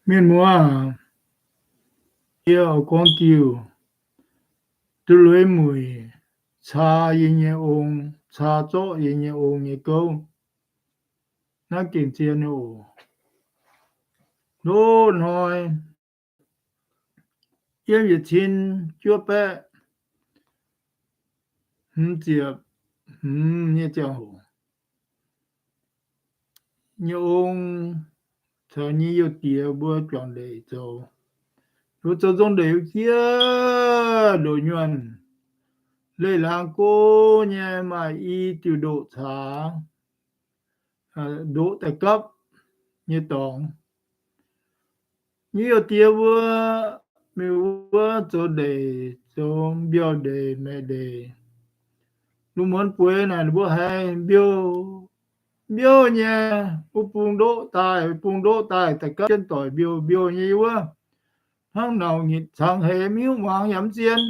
Mienh muoz, yie oix gorngv diuh duqv lueiz mueic caa yie nyei ong, caa zorqv yie nyei ong nyei gouv. Naaiv gengh zien nyei oc. Loz-hnoi yiem yietc cin juov baeqv hmz ziepc hmz nyei ziangh hoc, nyei ong caux nyei youh diex mbuo juangc ndeic zoux. Mbuo zoux nzong ndeic wuov jiex ndoqc nyuonh, leih laangz go nyei maaih i diuh ndoqc caax, ndoqc daaih gapv nyei dorngx. Nyei youh diex mbuo, mingh wuov zoux ndeic, zoux mbiauh ndeic, maeqc ndeic, lungh muonz bueix naaic ninh mbuo haiz mbiouh, mbiouh nyei, wuov bung ndoqv daaih, bung ndoqv daaih, daaih gapv jienv doic mbiouh mbiouh nyei wuov, hnangv nauc nyitc cangx heix, mv hiuv muangx yaac mv zien.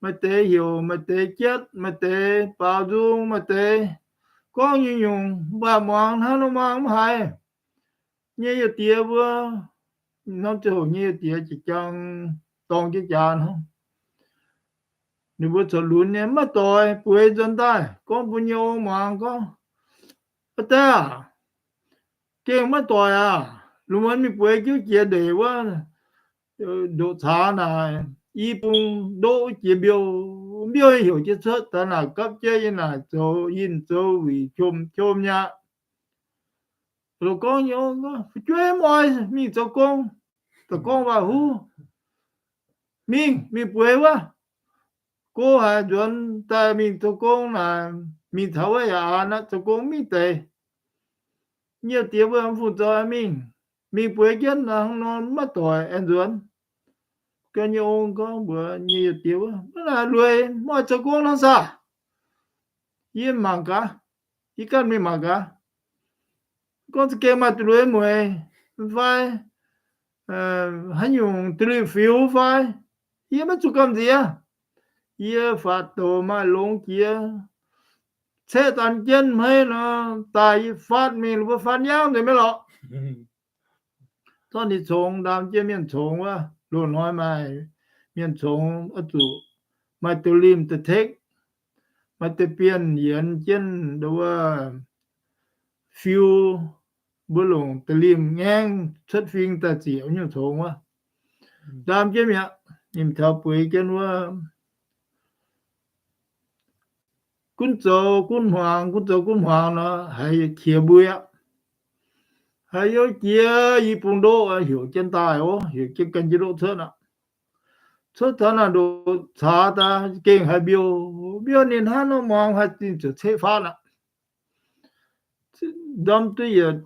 Maaih deix heuc, maaih deix jietv, maaih deix baaux nzung, maaih deix gorngv nyungc-nyungc, mv baac muangx hnangv nor muangx mv haiz. Nyei youh diex mbuo, norm ziangh hoc nyei youh diex jiex jangx dorng jienv jaax hnangv. Ninh mbuo corc lunx nyei maiv doix, bueix nzuonx daaih gorngv mbuo nyei ong muangx gorngv, Aa deix aah, gengh maiv doix aqv. Lungh muonz mingh bueix jienv jiex ndeic wuov, ndoqc caax naaic, i bung ndoqv jiex mbiouh, mbiouh nyei heuc jienv cuotv daaih naaic gapv jienv yie naaic zoux yinh zoux wuic qom qom nyei aqv. Loz gorngv nyei, fu'jueiv mv oix mingh zoux gong, daaih gorngv waac-huv. Mingh, mingh bueix wuov. Go haic nzuonx daaih mingh zoux gong naaic, mingh taux wuov yaac an aqv, zoux gong mingh deix. Nyei diex mbuo mv fungc zoux mingh, mingh bueix jienv hnangv nor maiv doic aengx nzuonx. Ganh nyei ong gorngv mbuox nyei diex wuov, Mv naaic lueic mv oix zoux gong hnangv saah? Yie mangc gaax, yie ganh mingh mangc gaax. Gorngv za'gengh maaih duqv lueic mueic fai haaix nyungc duqv liuz fiux fai, yie maiv zuqc gamh nziex. Yie faatv douz maaih longx jiex, ceqv daan jienv hmeiv nor, daaih yie faatv mingh, mbuo faatv nyangv nzengc maiv lorqc. Zorqv ninh congx, ndaam jienv mienh congx wuov, loz-hnoi maaih mienh congx oix zuqc maaih deix limh da'tekv, maaih deix bienh yienx jienv wuov fiu, mbuo longc deix limh ngaengv cuotv fing daaih ziec nyungc congx wuov. Ndaam jienv mi'aqv, ninh taux bueix jienv wuov gunv zoux gunv hmuangx, gunv zoux gunv hmuangx nor, haiz qiex mbui aqv. Haiz youh jiex i bung ndoqv heuc jienv daaih oc, heuc jienv gan jienv ndoqv cuotv aqv. Cuotv taux naaic ndoqc caax daaih gengh haiz mbiouh, mbiouh ninh hnangv nor muangx haiz ninh ziouc ceqv faatv aqv. Ndorm duqv yietc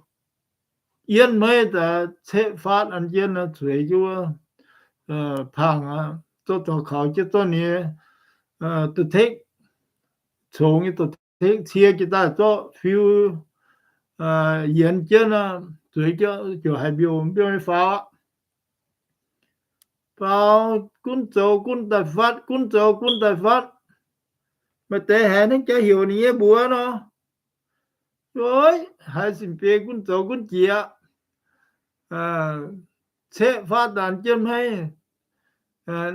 yienh meiv daaih ceqv faatv an jienv nor, zueiz jienv wuov pangh aqv, zorqv dorh kaux jienv zorqv ninh da'tekv, congx nyei da'tekv cie jienv daaih zorqv fiu yienx jienv nor, zueiz jienv ziouc haiz mbiouh, mbiouh nyei faaux aqv. Faaux gunv zoux gunv daaih fatv, gunv zoux gunv daaih fatv. Maaih deix haiz hnangv jaax heuc ninh nyei mbuox nor, haiz sin biei gunv zoux gunv jiex, ceqv faatv daaih jienv hmeiv,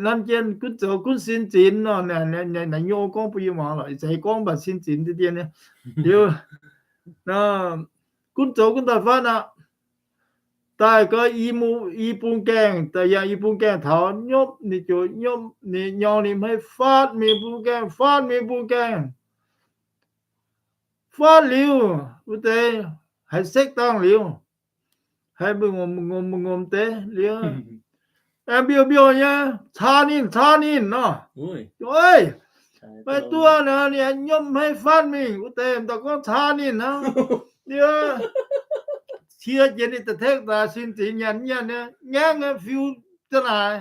nanv jienv gunv zoux gunv sin zinx nor. Naaiv nyungc gorngv bun yie muangx lorqc, ih zanc gorngv mv baac sin zinx deix dien nyei. Liuz, gunv zoux gunv daaih fatv aqv. Daaih gau i mu, i bung gaengh, daaih yangh i bung gaengh taux, nyopv ninh ziouc nyopv ninh, nyorng ninh hmeiv, faatv mingh bung gaengh, faatv mingh bung gaengh. Faatv liuz, wuov deix haiz sekv dangh liuz, haiz mbu'ngomz mbu'ngomz mbu'ngomz deix liuz, aengx mbiouh mbiouh nyei, caa ninh, caa ninh nor. Maiv duqv nor, ninh nyopv hmeiv faatv mingh, wuov deix m'daaih gorngv caa ninh hnangv. Liuz, cie jiex ninh da'tekv daaih sin zinx nyanc nyanc nyei, ngaengv nyei fiu za'naaic,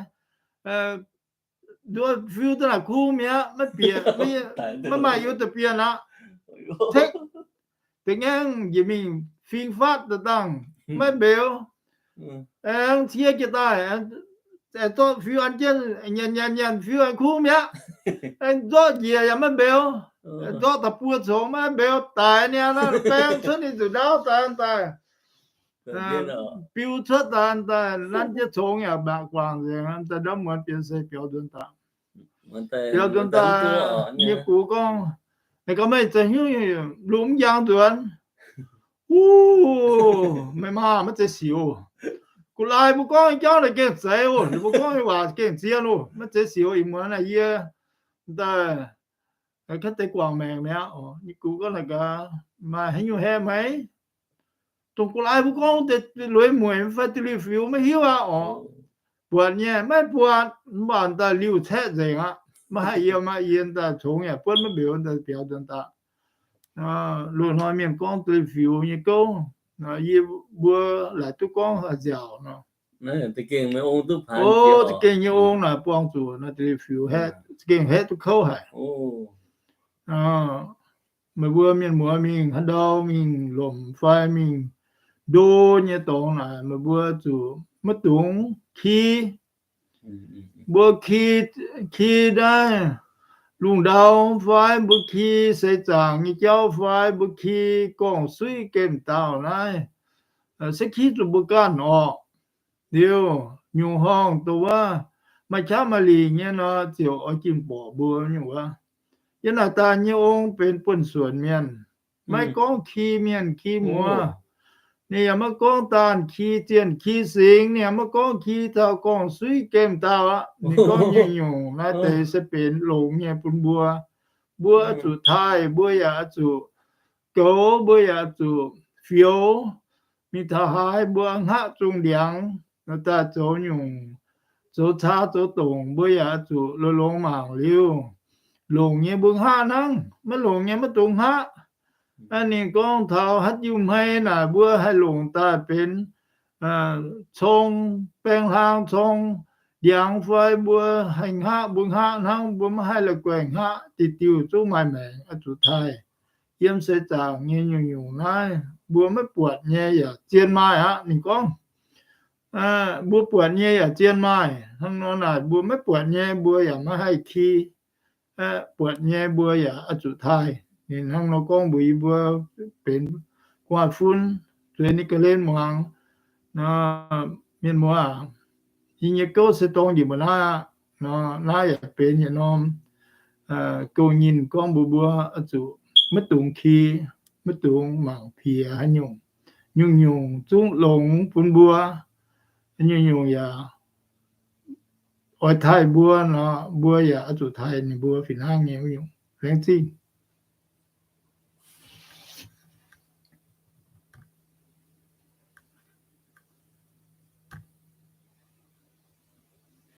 fiu za'naaic kungx mi'aqv, maiv bieqc, maiv maaih yiem da'bienh aqv. Tekv da'ngaengv njiec mingh fing faatv daaih dangh, maiv mbeux. Aengx cie jiex daaih, aengx zorqv fiu an jienv, nyanc nyanc nyanc fiu aengx kungx mi'aqv. Aengx zorqv njiec yaac maiv mbeux. Zorqv da'buo congx maiv mbeux, daic niaa, baeng cuotv ninh zuqc ndaauv daaih daaih. biu cuotv daaih, daaih nanv jienv congx yaac mbaeqc guangc nzengc, daaih ndortv muonz bienx se biaux nzuonx daaih. Biaux nzuonx daaih, yie gux gorngv, naaiv gaax meih za'hnyouv lungh mv njang nzuonx. Uv, meih maah, maiv zeiz siux. Gu'laaix mbuo gorngv jauv naaic gengh zeiz oc, ninh mbuo gorngv nyei waac gengh zien oc, maiv zeiz siux. Ih muonz naaic yie daaih kaiv deix guangc maengc mi'aqv. Yie gux gorngv naaic gaax, maaih haaix nyungc haeqv meih? Dongh gu'laaix mbuo gorngv deix lueiz mueic fai deix liuz fiux maiv hiuv aqv oc. Buatc nyei maiv buatc, mv baac daaih liuh caeqv nzengc aqv. Maiv haih yiem aqv, yie daaih congx yaac buonv maiv mbiuz, daaih biaux nzuonx daaih. Loz-hnoi mienh gorngv deix liuz fiux nyei gouv, yie mbuo laaic duqv gorngv haaix nziaauc nor. Za'gengh nyei ong naaic buangh zuqc naaiv deix liuz fiux haeqv, za'gengh haeqv duqv kouv haic. Meih mbuo mienh muoz mingh haaix ndau mingh lomc fai mingh ndo nyei dorngx naaic, meih mbuo zuqc maiv dungx ki. Mbuo ki, ki naaiv lungh ndau fai mbuo ki seix zaangc nyei jauv fai mbuo ki gorngv-suiv gemh dauh naaiv, se ki zuqc mbuo ganh orqc. Liuz nyungc horngh dongh wuov maaih qaqv maaih lingc nyei nor, ziouc oix jin borqc mbuo nyungc wuov. Yiem naaic daaih nyei ong benx buonv-suonc mienh, maiv gorngv ki mienh ki muoz. Ninh yaac maiv gorngv daanh ki zienh ki singx, ninh yaac maiv gorngv ki taux gorngv-suiv gemh dauh aqv. Ninh gorngv nyungc-nyungc naaiv deix se benx longx nyei bun mbuo. Mbuo oix zuqc taaih, mbuo yaac oix zuqc goux, mbuo yaac oix zuqc fioux. Mingh taux haaix mbuo hngaqv zungh ndiangx, daaih zoux nyungc, zoux caa zoux dongc, mbuo yaac oix zuqc longx-longx mangc liuz. Longc nyei mbuo hngaqv hnangv, maiv longc nyei maiv dungx hngaqv. Ninh gorngv taux haaix diuh hmei naaic mbuo haih longc daaih benx cong, baeng hlang cong, ndiangx fai mbuo haih hngaqv, mbuo hngaqv hnangv, mbuo maiv haih la'guaih hngaqv, diuh diuh zungv maaih maengc oix zuqc taaih. Yiem seix zaangc nyei nyungc-nyungc naaiv, mbuo maiv buatc nyei yaac zien maaih aqv. Ninh gorngv, mbuo buatc nyei yaac zien maaih. Hnangv nor naaic, mbuo maiv buatc nyei mbuo yaac maiv haih ki. Buatc nyei mbuo yaac oix zuqc taaih. Ninh hnangv nor gorngv mbuox yie mbuo benx gu'nguaaz-fun, zueiz ninh ga'hlen muangx. Mienh muoz aac, yie nyei gouv se dorng njiec mbuo naaiv aqv. Naaiv yaac benx yietc norm gouv nyinh gorngv mbuox mbuo oix zuqc maiv dungx ki, maiv dungx mangc piex haaix nyungc. Nyungc-nyungc zungv longx bun mbuo. Nyungc-nyungc yaac oix taaih mbuo nor, mbuo yaac oix zuqc taaih ninh mbuo fih hnangv nyei wuov nyungc. Laengz zingh.